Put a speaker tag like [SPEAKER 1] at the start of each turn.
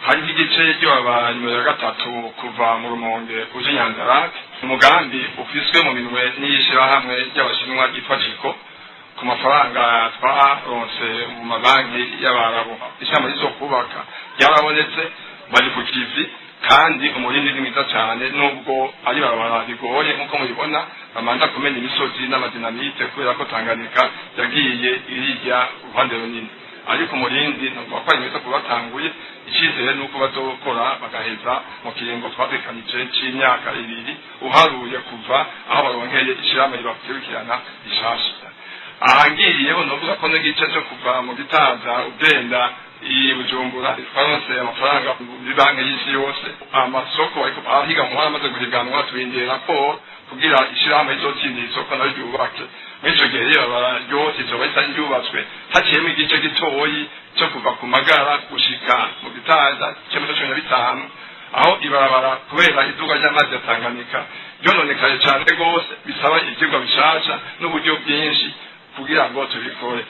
[SPEAKER 1] Hari igice ry'ibarabara nimero ya 3 kuva mu Rumonge uje Nyanzarake, umugambi ufiswe mu minwe n'ishirahamwe ry'Abashinwa ryitwa Ciko, ku mafaranga twaronse mu mabanki y'Abarabu. Ishyamba rizokubaka ryarabonetse, bari ku kivi, kandi umurindi ni mwiza cyane, nubwo ari barabara bigoye nk'uko mubibona, bamanza kumena imisozi n'amadinamite kubera ko Tanganyika yagiye irirya uruhande runini. Ariko umurindi navuga ko ari mwiza kubatanguye. Icyizere ni uko bazokora bagaheza mu kiringo twatekanije c'imyaka 2, uharuye kuva aho baronkeye ishirahamwe ribakurikirana rishasha. Ahangiriyeho novuga ko n'igice cyo kuva mu Gitaza ugenda i Bujumbura twaronse amafaranga muri Banki y'Isi Yose. Amasoko ariko ahiganwa amaze guhiganwa, turindiriye raporo kugira ishirahamwe rizotsindira isoko nayo ryubake. Muri ico gihe ibarabara ryose rizoba risa ryubatswe, haciyemo igice gitoyi cyo kuva ku Magara gushika mu Gitaza c'imetero 15, aho ibarabara kubera iduga ry'amazi ya Tanganyika ryononekaye cane rwose, bisaba ivyigwa bishasha n'uburyo bwinshi kugira ngo tubikore.